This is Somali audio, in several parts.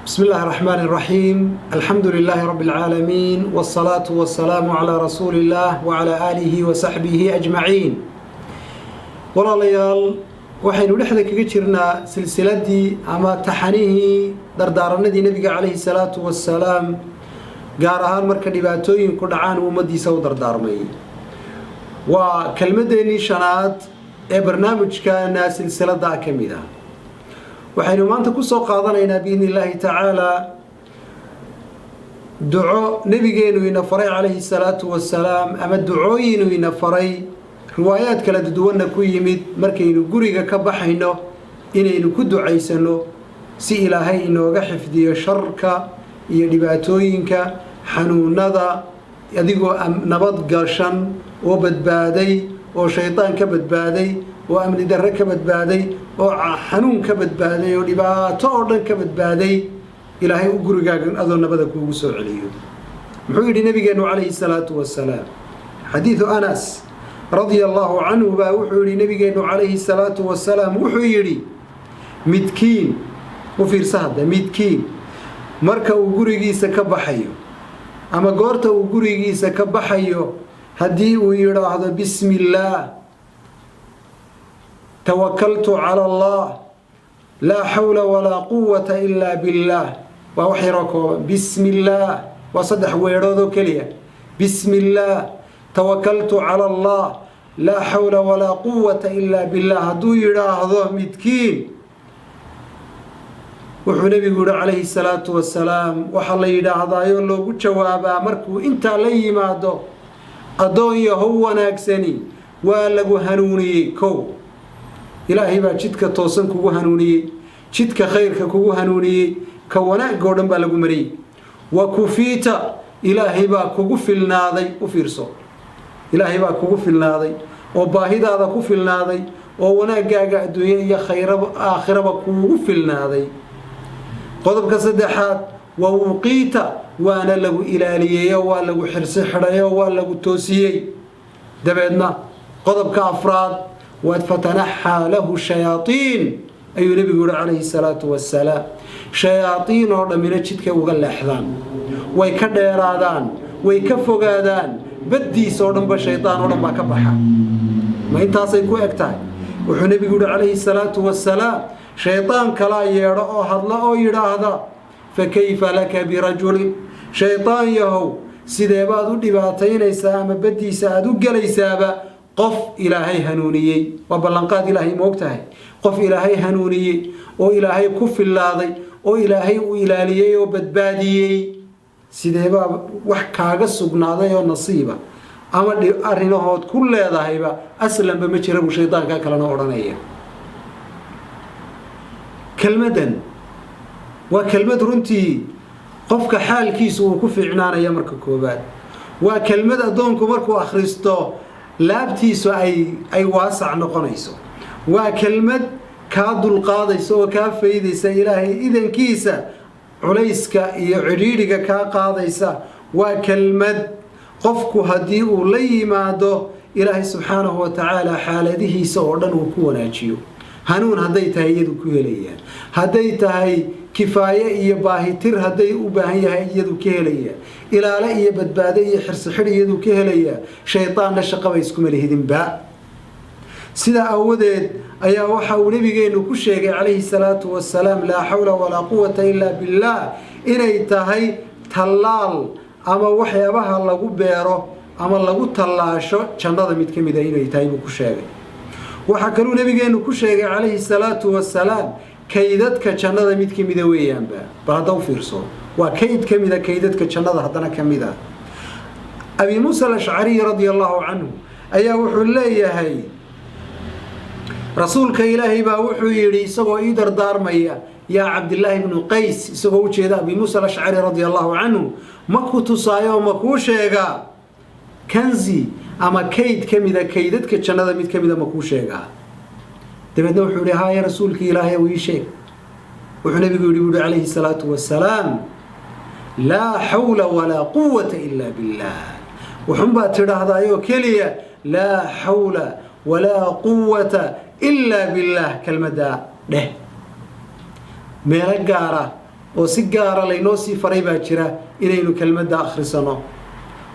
بسم الله الرحمن الرحيم، الحمد لله رب العالمين، والصلاة والسلام على رسول الله وعلى آله وصحبه أجمعين. Walaalayaal, waxaynu dhexda kaga jirnaa silsiladii ama taxanihii dardaaranadii Nebiga calayhi salaatu wasalaam, gaar ahaan marka dhibaatooyinku dhacaan uu ummaddiisa u dardaarmay. Waa kelmadeennii shanaad ee barnaamijkana silsilada ka mid ah. Waxaynu maanta kusoo qaadanaynaa, biidni illaahi tacaalaa, duco nebigeenu ina faray calayhi salaatu wasalaam, ama ducooyinu ina faray, riwaayaad kala duwanna ku yimid, markaynu guriga ka baxayno inaynu ku ducaysano si Ilaahay inooga xifdiyo sharka iyo dhibaatooyinka, xanuunada, adigoo nabad gashan oo badbaaday oo shaydaan ka badbaaday oo amni darre ka badbaaday oo xanuun ka badbaaday oo dhibaato oo dhan ka badbaaday, Ilaahay u gurigaaga adoo nabada kuugu soo celiyo. Muxuu yidhi nabigeennu calayhi salaatu wasalaam? Xadiidu Anas radia allahu canhu baa wuxuu yidhi nabigeennu calayhi salaatu wasalaam, wuxuu yidhi: midkiin, u fiirsa hadda, midkiin marka uu gurigiisa ka baxayo ama goorta uu gurigiisa ka baxayo, haddii uu yidhaahdo: "Bismi illaah, tawakaltu cala Allah, laa xawla walaa quwata ilaa billaah." Waa wax yaroo kooban. Bismi illaah waa saddex weedhood oo keliya. "Bismi illaah, tawakaltu cala Allah, laa xawla walaa quwata ilaa billah," hadduu yidhaahdo midkiin, wuxuu Nebigu yihi calayhi salaatu wasalaam, waxaa la yidhaahdaayoo loogu jawaabaa markuu intaa la yimaado: "Addoon yahow wanaagsani, waa lagu hanuuniyey. Kow, Ilaahay baa jidka toosan kugu hanuuniyey, jidka khayrka kugu hanuuniyey, ka wanaagga oo dhan baa lagu mariyey. Wa kufiita, Ilaahay baa kugu filnaaday." U fiirso, Ilaahay baa kugu filnaaday oo baahidaada ku filnaaday oo wanaaggaaga adduunye iyo khayraba aakhiraba kuugu filnaaday. Qodobka saddexaad: wa wuqiita, waana lagu ilaaliyeeyo, waa lagu xirsi xidhayo, waa lagu toosiyey. Dabeedna qodobka afraad: fatanaxaa lahu shayaaiin, ayuu Nebigu yihi calayhi salaatu wasalaam. Shayaaiin oo dhammina jidkay uga leexdaan, way ka dheeraadaan, way ka fogaadaan, baddiis oo dhanba shaydaan oo dhan baa ka baxa. Ma intaasay ku eg tahay? Wuxuu Nebigu yihi calayhi salaatu wasalaam: shaydaan kalaa yeedho oo hadla oo yidhaahda: "Fa kayfa laka birajulin?" Shaydaan yahow, sidee baad u dhibaataynaysaa ama baddiisa aada u gelaysaaba qof Ilaahay hanuuniyey? Waa ballanqaad Ilaahay, moog tahay, qof Ilaahay hanuuniyey oo Ilaahay ku fillaaday oo Ilaahay uu ilaaliyey oo badbaadiyey, sideebaa wax kaaga sugnaaday oo nasiiba ama arrinahood ku leedahayba aslanba ma jira, buu shaydaanka kalena odhanaya. Kelmaddan waa kelmad runtii qofka xaalkiisu uu ku fiicnaanaya. Marka koobaad, waa kelmad addoonku markuu akhristo laabtiisu ay waasac noqonayso. Waa kelmad kaa dulqaadaysa oo kaa faydaysa, Ilaahay idankiisa, culayska iyo cidhiidhiga kaa qaadaysa. Waa kelmad qofku haddii uu la yimaado, Ilaahay subxaanahu wa tacaala xaaladihiisa oo dhan uu ku wanaajiyo. Hanuun hadday tahay, iyadu ku helayaan. Hadday tahay kifaaye iyo baahitir hadday u baahan yahay, iyadu ka helaya. Ilaale iyo badbaado iyo xirsixidh iyadu ka helaya. Shaydaanna shaqaba iskuma lihidinba. Sidaa aawadeed ayaa waxa uu Nabigeenu ku sheegay calayhi salaatu wasalaam laa xawla walaa quwata ilaa billaah inay tahay tallaal ama waxyaabaha lagu beero ama lagu tallaasho jannada mid ka mida inay tahay buu ku sheegay. Waxaa kaluu Nabigeenu ku sheegay calayhi salaatu wasalaam kaydadka jannada mid ka mida weeyaanba. Bal hadda u fiirso, waa kayd ka mida kaydadka jannada haddana ka mid a. Abi Muusa Alashcariy radia allahu canhu ayaa wuxuu leeyahay: Rasuulka Ilaahay baa wuxuu yidhi, isagoo ii dardaarmaya: "Yaa Cabdillaahi bnu Qays," isagoo ujeeda Abi Muusa Alashcari radia allahu canhu, "ma ku tusaayo, ma kuu sheegaa kanzi ama kayd ka mida kaydadka jannada mid ka mida, ma kuu sheegaa?" Dabeedna wuxuu yihi: "Haaya, Rasuulka Ilaahay, uu ii sheeg." Wuxuu Nabigu yihi, buuhi calayhi salaatu wasalaam: "Laa xawla walaa quwata ilaa billah." Wuxunbaad tidhaahdaayoo keliya: "Laa xawla walaa quwata ilaa billaah." Kelmaddaa dheh, meelo gaara. Oo si gaara laynoo sii faray baa jira inaynu kelmadda akhrisano.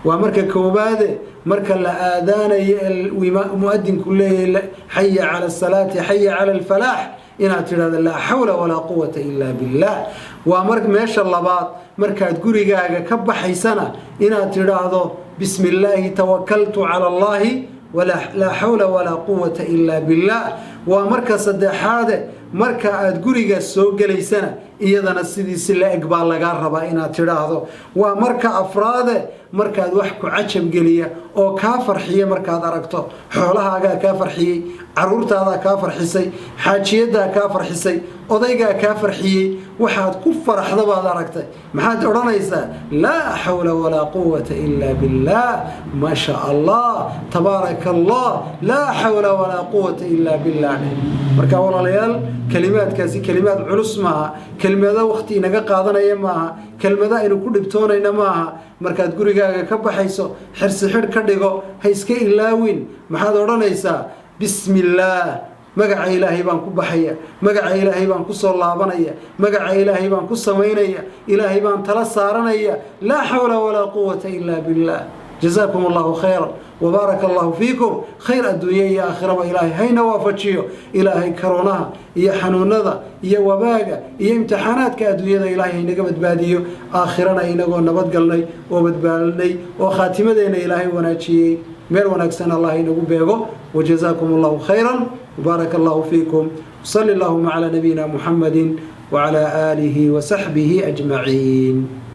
Waa marka koowaade, marka la aadaanayo ee muadinku leeyahay "Xaya cala asalaati, xaya cala alfalaax", inaad tidhahdo "Laa xawla walaa quwata ilaa billaah". Waa mar meesha labaad, markaad gurigaaga ka baxaysana inaad tidhaahdo "Bismi illaahi, tawakaltu cala allaahi, laa xawla walaa quwata ilaa billaah". Waa marka saddexaade, marka aad guriga soo gelaysana iyadana sidii si la eg baa lagaa rabaa inaad tidhaahdo. Waa marka afraade, markaad wax ku cajab geliya oo kaa farxiya markaad aragto, xoolahaagaa kaa farxiyey, caruurtaadaa kaa farxisay, xaajiyaddaa kaa farxisay, odaygaa kaa farxiyey, waxaad ku faraxda baad aragtay, maxaad odhanaysaa? "Laa xawla walaa quwata ilaa billaah, maa shaa Allah, tabaaraka Allah, laa xawla walaa quwata ilaa billah". Marka walaalayaal, kelimaadkaasi kelimaad culus maaha, kelmado wakhti inaga qaadanaya maaha, kelmado aynu ku dhibtoonayna maaha. Markaad gurigaaga ka baxayso, xirsi xidh ka dhigo, ha iska ilaawin. Maxaad odhanaysaa? "Bismi illaah, magaca Ilaahay baan ku baxaya, magaca Ilaahay baan ku soo laabanaya, magaca Ilaahay baan ku samaynaya, Ilaahay baan tala saaranaya, laa xawla walaa quwata ilaa billaah". Jazaakum Allahu khayran wabaaraka Allahu fiikum. Khayr adduunye iyo aakhiraba Ilaahay hayna waafajiyo. Ilaahay karoonaha iyo xanuunada iyo wabaaga iyo imtixaanaadka adduunyada Ilaahay haynaga badbaadiyo. Aakhirana inagoo nabadgalnay oo badbaadnay oo khaatimadeenna Ilaahay wanaajiyey, meel wanaagsan Allah inagu beego. Wajazaakum Allahu khayran وبارك الله فيكم. صلى اللهم على نبينا محمد وعلى آله وصحبه أجمعين.